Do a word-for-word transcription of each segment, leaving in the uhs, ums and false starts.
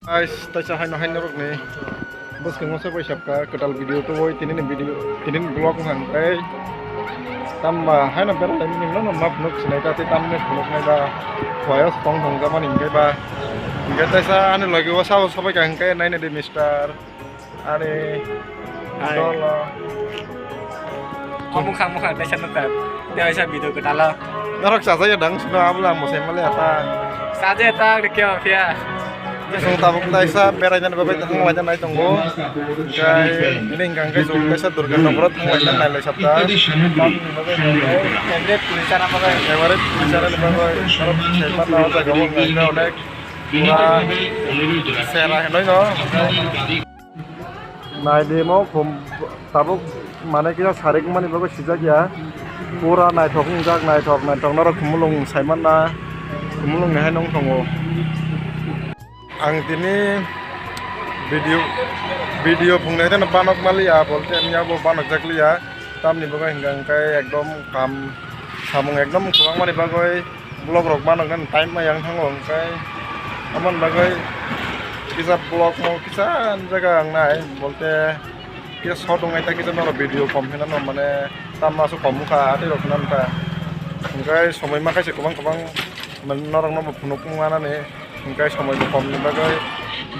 Guys, taisa haino haino rokni bwskango se bai sabka kwtal video tubui tinini video tinini vlog wngkha hwnkhe tamba haino berai laimani no ma phunuk sinai ta tei tamni phunuk nai ba waya song thong jamani hwnkhe ba hwnkhe taisa ani logi o sabo sabai ka hwnkhe naina di mister. Ani Hai. Dolo. Omo kha, omo kha, kaisa nukha. Tei kaisa video kwtalo. Norok chajakya dang sino abla mosai mali ata. Chajakya ta, de kya phiya. Song tabuk taisa beraina bagwi thanglaina nai tongo. Kai nini hwnkha hwnkhe chwng kaisa Durga Nagar thanglai nai lai sabta. Favorite puri chana bagwi. Favorite puri chana bagwi. Norok sai mata o jaga o hwnkha hwnkhe onek pura sera hinwi no. Naidi mo khum tabuk mane kisa sarik mani bagwi sijak ya. Pura naithok wngjak, naithok, naithok norok khumulwng saimanna, khumulwng ni hai nung tongo. Ang tini video, video phungnai teno banok maliya, bolte ani abo banok jak liya. Tamni bagwi hwnkha hwnkhe ekdom kam samung ekdom kwbangmani bagwi vlog rok banoknani time ma yang thango, hwnkhe aboni bagwi kisa vlog no kisa jaga ang nai, bolte kisa short wngnai ta kisa norok video kom hinano mane tamma aswk kom wngkha atwi rok hinano ta, hwnkhe somoi ma khaisa kwbang kwbang norok no bo phunuk manani, hwnkhe somoi bo kom ni bagwi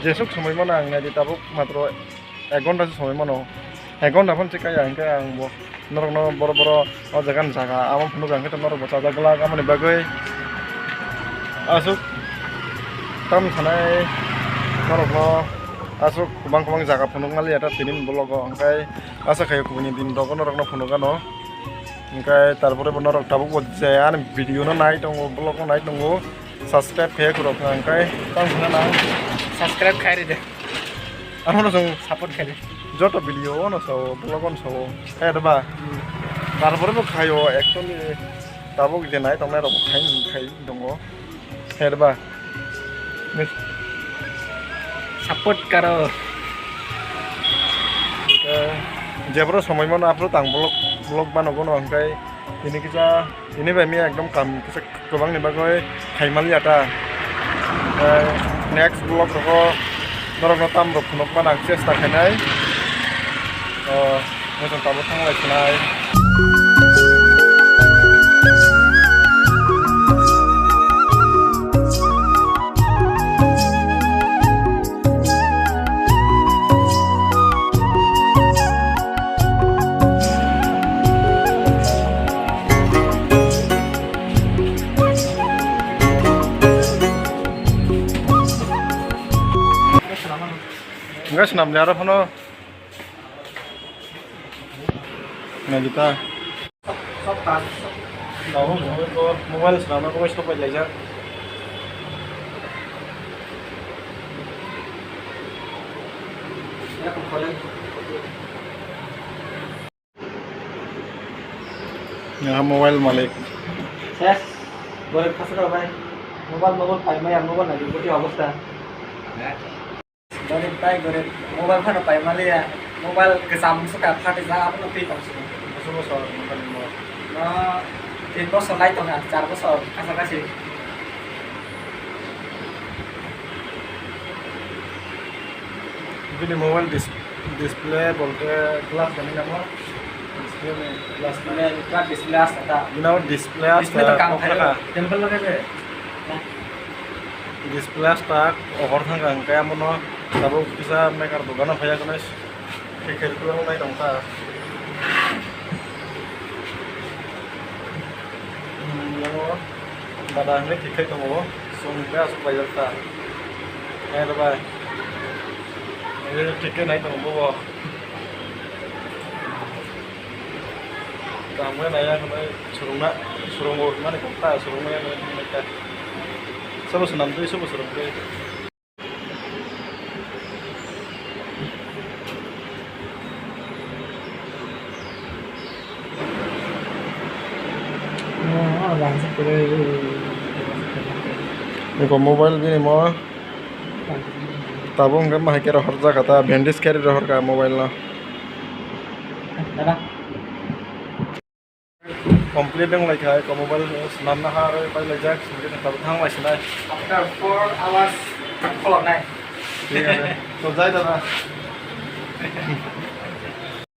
jesuk somoi mano ang nai di tabuk matro. Ek ghonta se somoi mano, ek ghonta phano se kaya hwnkhe ang bo norokno boro boro o jaga ni jaga amo phunukha hwnkhe norok bo chajak glak. Aboni bagwi aswk tamo sanai norokno aswk kwbang kwbang jaga phunukna liya ta tini ni vlog o, hwnkhe asa khaio kubuni din rogo norokno phunukgano, hwnkhe tarpore bo norok tabuk bo je ani video no nai tongo, vlog no nai tongo. Subscribe khe kwrwk hwnkhe tamo hwnna nang. Subscribe khai ride. Ano no chwng support khai ride. Joto video o no sao, vlog o no sao. Khe da ba? Hmm. Tarpore bo khaio actually tabuk je nai tongnai rok bo khai khai tongo. Khe da ba? Support karo. Hwnkhe jeboro somoi mano upload ang vlog, vlog mano bono hwnkhe tini kisa tini bai miya ekdom kam kisa kwbangni bagwi khaimaliya ta. Tei next vlog rogo norokno tamrok phunukmani ang chesta khainai. O, mui tong tabuk thanglai khinai. Hwnkhe swnamni aro phano naidi ta. Tabuk mobile swnamna bagwi sok pai laijak. Yaha mobile malik. Ses, gorib khasra bhai. Mobile, mobile paimaya, mobile nai boti obostha. Gorib tai gorib, mobile phano paimaliya, mobile kwcham swkha phatijak, abono twi tongsi. Boso boso mobile mo. No, tin bosor lai tongkha, char bosor, kacha kachi. Bini mobile dis-, display bolte glass gani namo. Display ni glass ni. Mane, glass display asta ta. Bini abo display asta. Display to kam kok khai raka. Temple lage je. Display asta ohor thangkha hwnkhe amono tabuk kisa maker dogano phaiya hwnwi. Khe khe rwkhe rwknai tongkha. Hmm, yango bada hwnwi thik khai tongo. Chwng hwnwi aswk paijak kha. Hai rw bai. Hwnwi thik khe nai tongo bo. Tamo nai ya hwnwi swrwngna, swrwngo hwnmani kok ta, swrwngmani hwnwi thangkha. Sobo swnamtwi, sobo swrwngtwi. Eko mobile bini mo tabuk hwnkhe mahai khe rohorjak kha ta, bandage khe rohorkha mobile no. Complete wng lai kha, eko mobile swnamna ha aro pai laijak, swnamna khe tabuk thang lai sinai. After four hours, kholobnai. Thik ase. To jai dada.